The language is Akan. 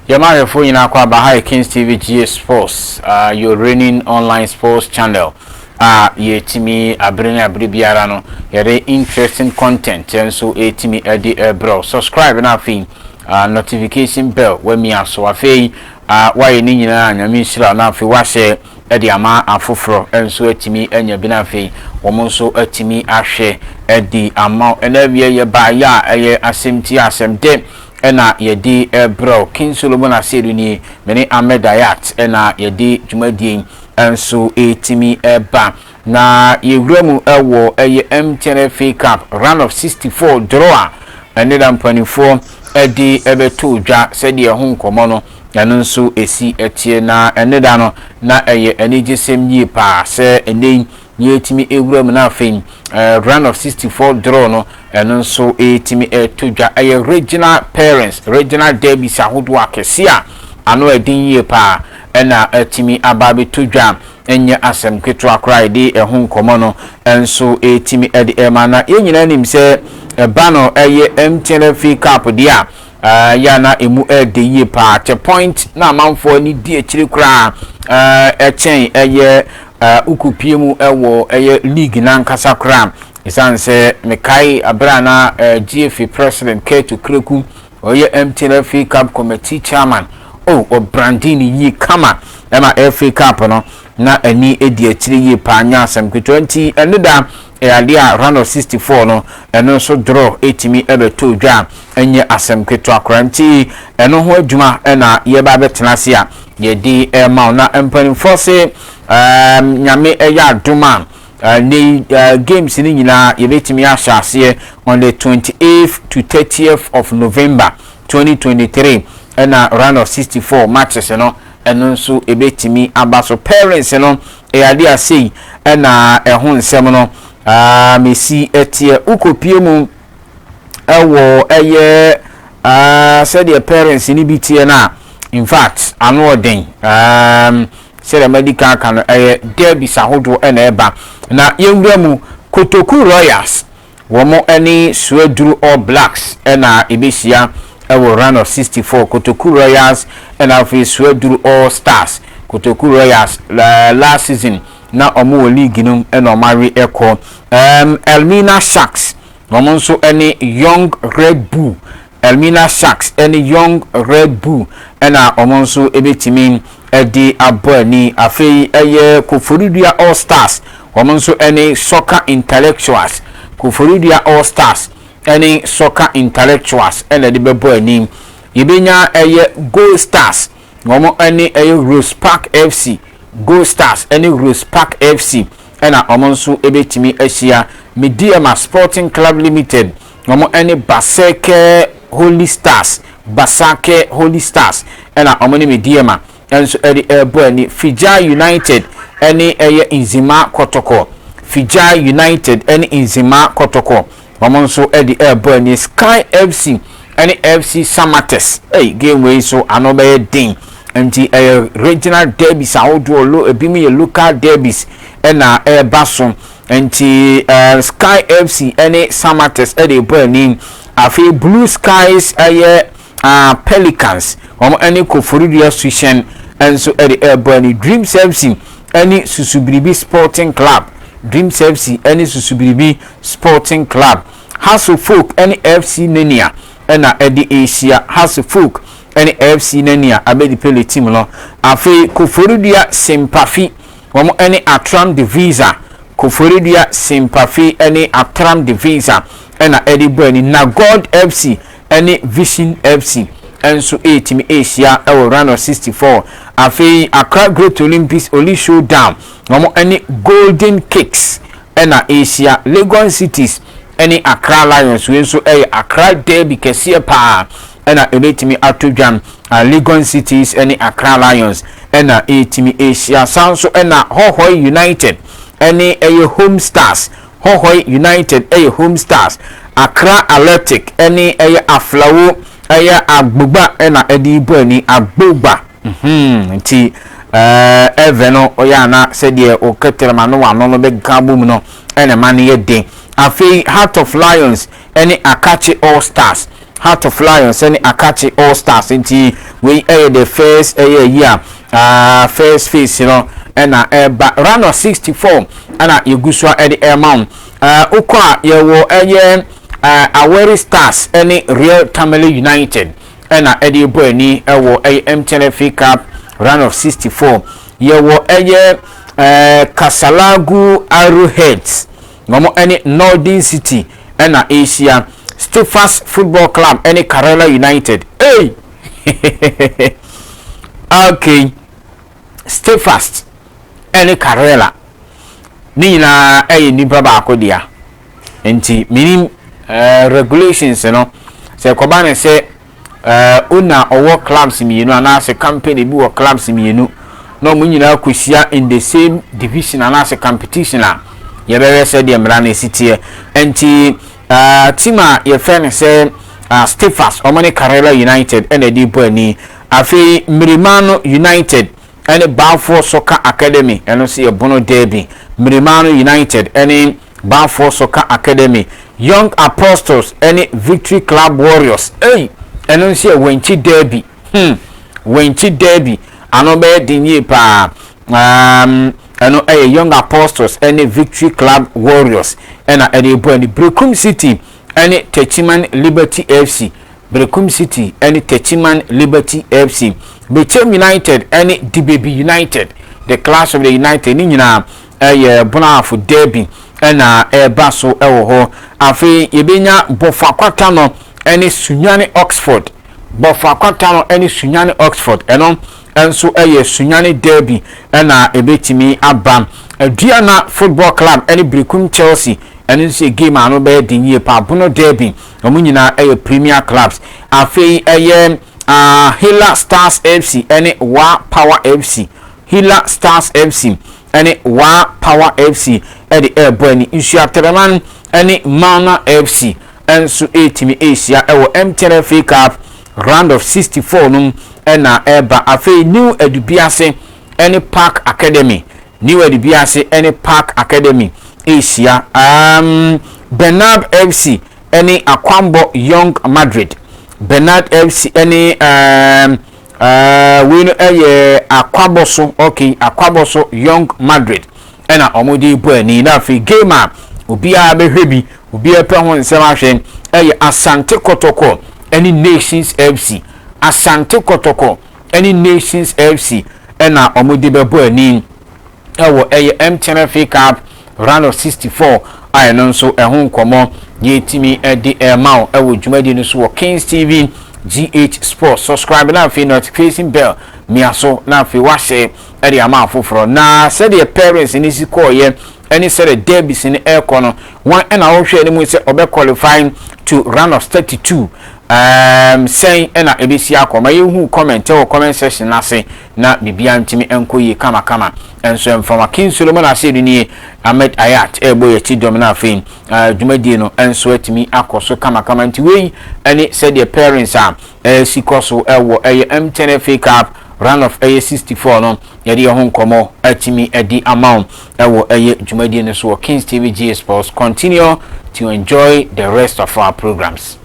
Yɛma ahwɛfoɔ nyinaa kɔ aba ha yɛ Kings TV GA Sports, your reigning online sports channel a yɛtumi abere ne abere biara no yɛde interesting content nso ɛtumi ɛde ɛbrɛ. Subscribe na afei notification bell wamia so. Afei wayɛ ne nyinaa, Nyame nhyira, na afei wahyɛ ɛde ama afoforɔ nso atumi anya bi, na afei wɔn nso atumi ahwɛ ɛde ama. Ɛna awie yɛ baayɛ a ɛyɛ asɛm ti asɛm de ɛna yɛde ɛbrɛw. King Solomon Asedu nie, mene Ahmed Ayat, ɛna yɛde dwumadie nso ɛtumi ɛba na yɛwura mu ɛwɔ ɛyɛ MTN FA Cup round of 64 draw a ɛne da mpanimfoɔ ɛde ɛbɛto dwa. Sɛdeɛ ɛho nkɔmɔ no ɛno nso esi ɛteɛ na ɛne da no na ɛyɛ anigyesɛm yie paa sɛ ɛnɛ yi yɛtumi ewura mu na afei round of 64 draw no ɛno nso ɛtumi ɛto dwa. Ɛyɛ regional pairings, regional derbies ahodoɔ akɛse a ano ɛden yie paa ɛna ɛtumi aba abɛto dwa. Ɛnyɛ asɛm ketewa koraa. Yɛde ɛho nkɔmɔ no ɛnso ɛtumi ɛde ɛma na yɛn nyinaa nim sɛ ɛba no ɛyɛ MTN FA Cup deɛ a yɛ na emu ɛde yie paa te point na amanfoɔ ani di akyire koraa ɛkyɛn ɛyɛ ukupie mu ɛwɔ ɛyɛ league nankasa koraa, ɛsiane sɛ mekae abere a na GFA president Kurt Okraku ɔyɛ MTN FA Cup committee chairman o, ɔbrandi ne yie kama ɛma FA Cup no na ani edi akyire yie paa. Nya asɛm ketewa nti ɛno da ɛyɛ adeɛ a round of 64 no ɛno nso draw ɛtumi ɛbɛtɔ dwa a ɛnyɛ asɛm ketewa koraa. Nti ɛno ho adwuma ɛna yɛba abɛtena ase a yɛde ɛma wo. Na mpanimfoɔ se Nyame ɛyɛ adom a ne games no nyinaa yɛbɛtumi ahyɛ aseɛ on the 28th to 30th of November 2023, ɛna round of 64 matches no ɛno nso ɛbɛtumi aba so. Pairings no ɛyɛ adeɛ asei ɛna ɛho nsɛm no mesi ɛteɛ. Wokɔpie mu ɛwɔ ɛyɛ sɛdeɛ pairings no bi teɛ no a, in fact ano ɔden sɛdeɛ madi kan aka no, ɛyɛ derbies ahodoɔ ɛna ɛba. Na yɛnwura mu, Kotoku Royals wɔn ne Suaduru All Blacks ɛna ɛbɛhyia ɛwɔ round of 64. Kotoku Royals ɛna afei Suaduru All Stars. Kotoku Royals, last season na wɔn wɔ league no ɛna wɔn awe ɛkɔ. Elmina Sharks wɔn nso ne Young Red Bull, Elmina Sharks ɛne Young Red Bull ɛna wɔn nso ɛbɛtumi ɛde abɔ ani. Afei ɛyɛ Koforidua All Stars wɔn nso ɛne Soccer Intellectuals, Koforidua All Stars ɛne Soccer Intellectuals ɛna ɛde bɛbɔ ani. Yɛbɛnya ɛyɛ Gold Stars wɔn ɛne ɛyɛ Rose Park FC, Gold Stars ɛne Rose Park FC ɛna wɔn nso ɛbɛtumi ahyia. Medeama Sporting Club Limited wɔn ɛne Basake Holy Stars, Basake Holy Stars ɛna wɔn ne Medeama nso ɛde ɛrebɔ ani. Fijai United ɛne ɛyɛ Nzema Kɔtɔkɔ, Fijai United ɛne Nzema Kɔtɔkɔ wɔn nso ɛde ɛrebɔ ani. Sky FC ɛne FC Samates, ɛy game wei nso ano bɛyɛ den. Nti ɛyɛ regional derbies ahodoɔ lo, ebi mu yɛ local derbies ɛna ɛreba so. Nti Sky FC ɛne Samates ɛde ɛbɔ ani. Afei Blue Skies ɛyɛ Pelicans wɔn ɛne Koforidua Suhyɛn nso ɛde ɛrebɔ ani. Dreams FC ɛne Susubiribi Sporting Club, Dreams FC ɛne Susubiribi Sporting Club. Hearts of Oak ɛne FC Nenia ɛna ɛde ɛrehyia, Hearts of Oak ɛne FC Nenia abɛdi pele team no. Afei Koforidua Sempafi wɔn ɛne Atram De Visa, Koforidua Sempafi ɛne Atram De Visa ɛna ɛde bɔ ani. Na God FC ɛne Vision FC ɛnso ɛretumi ɛrehyia ɛwɔ round of 64. Afei Accra Great Olympics Oli Showdown wɔn ɛne Golden Kicks ɛna ɛrehyia. Legon Cities ɛne Accra Lions, wei nso ɛyɛ Accra derby kɛseɛ paa ɛna ɛbɛtumi ato dwam. Legon Cities ɛne Accra Lions ɛna ɛretumi ɛrehyia. San so ɛna Hohoe United ɛne ɛyɛ Home Stars, Hohoe United ɛyɛ Home Stars. Accra Athletic ɛne ɛyɛ Aflawo ɛyɛ Agbogba ɛna ɛde bɔ ani, Agbogba. Nti ɛvɛ no ɔyɛ ana sɛdeɛ ɔkɛtɛrɛma no wano no bɛka bom no ɛna ɛma no yɛ den. Afei Heart of Lions ɛne Akatsi All Stars, Heart of Lions ɛne Akatsi All Stars. Nti wei ɛyɛ the first ɛyɛ yi a first phase no ɛna ɛba round of 64 ɛna yɛgu so a ɛde ɛma wo. Wokɔ a, yɛwɔ ɛyɛ Aweri Stars ɛne Real Tamale United ɛna ɛde bɔ ani ɛwɔ ɛyɛ MTN FA Cup round of 64. Yɛwɔ ɛyɛ Kasalagu Arrowheads, wɔn ɛne Northern City ɛna ɛrehyia. Steadfast Football Club ɛne Karela United. Hey, okay, Steadfast ɛne Karela ne nyinaa ɛyɛ nipa baako dea, nti minim regulations no sɛ kɔba ne sɛ owner ɔwɔ clubs mmienu anaasɛ company bi wɔ clubs mmienu na wɔn nyinaa kɔhyia in the same division anaasɛ competition a, yɛbɛhwɛ sɛ deɛ mmara no esi teɛ. Nti team a yɛfrɛ no sɛ Steadfast, wɔn ne Karela United ɛna ɛde bɔ ani. Afei Mirimano United ɛne Baafoɔ Soccer Academy, ɛno nso yɛ Bono derby. Mirimano United ɛne Baafoɔ Soccer Academy. Young Apostles ɛne Victory Club Warriors, ɛy, ɛno nso yɛ Wenchi derby. Wenchi derby ano bɛyɛ den yie paa. Ɛno ɛyɛ Young Apostles ɛne Victory Club Warriors ɛna ɛde bɔ ani. Brekum City ɛne Techiman Liberty FC, Brekum City ɛne Techiman Liberty FC. Bechem United ɛne Dibebi United, the clash of the United, ne nyinaa ɛyɛ Bono Ahafo derby ɛna ɛreba so ɛwɔ hɔ. Afei yɛbɛnya Bɔfo no ɛne Sunyani Oxford, Bɔfo Akwata no ɛne Sunyani Oxford, ɛno nso ɛyɛ Sunyani derby ɛna ɛbɛtumi aba. Aduana Football Club ɛne Berekum Chelsea, ɛno nso yɛ game a ano bɛyɛ den yie paa, Bono derby. Wɔn nyinaa ɛyɛ premier clubs. Afei ɛyɛ Hila Stars FC ɛne Wa Power FC, Hila Stars FC ɛne Wa Power FC ɛde ɛɛbɔ ani. Nsuatreman ɛne Mana FC ɛnso ɛretumi ɛrehyia ɛwɔ MTN FA Cup round of 64 no ɛna ɛreba. Afei New Adubiase ɛne Park Academy, New Adubiase ɛne Park Academy ɛrehyia. Bernard FC ɛne Akwambɔ Young Madrid, Bernard FC ɛne wei no ɛyɛ Akwabɔso, okay, Akwabɔso Young Madrid ɛna wɔn de bɔ ani. Na afei game a obiara bɛhwɛ bi, obiara pɛ ho nsɛm ahwɛ, ɛyɛ Asante Kɔtɔkɔ ɛne Nations FC. Asante Kɔtɔkɔ ɛne Nations FC ɛna wɔn de bɛbɔ ani ɛwɔ ɛyɛ MTN FA Cup round of 64 a ɛno nso ɛho nkɔmɔ yɛtumi ɛde ɛma wo ɛwɔ dwumadie no so wɔ Kings TV GH Sports. Subscribe na afei notification bell mia so, na afei wahyɛ ɛde ama afoforɔ. Na sɛdeɛ pairings ne si kɔɔyɛ ɛne sɛdeɛ derbies ne ɛrekɔ no, wɔn ɛna wɔhwɛ anim sɛ ɔbɛ qualify to round of 32, sɛn ɛna ebesi akɔ? Ma yɛhu comment ɛwɔ comment section n'ase na biribiara ntumi nkɔ yie kamakama. Nso mfama King Solomon ase do nie, Ahmed Ayat ɛrebɔ yɛ akyi dɔm, na afei dwumadie no nso atumi akɔ so kamakama. Nti wei ɛne sɛdeɛ pairings a ɛsi kɔ so ɛwɔ ɛyɛ MTN FA Cup round of ɛyɛ 64 no, yɛde yɛn ho nkɔmɔ atumi ɛde ama wo ɛwɔ ɛyɛ dwumadie no so wɔ Kings TV GH Sports. Continue to enjoy the rest of our programs.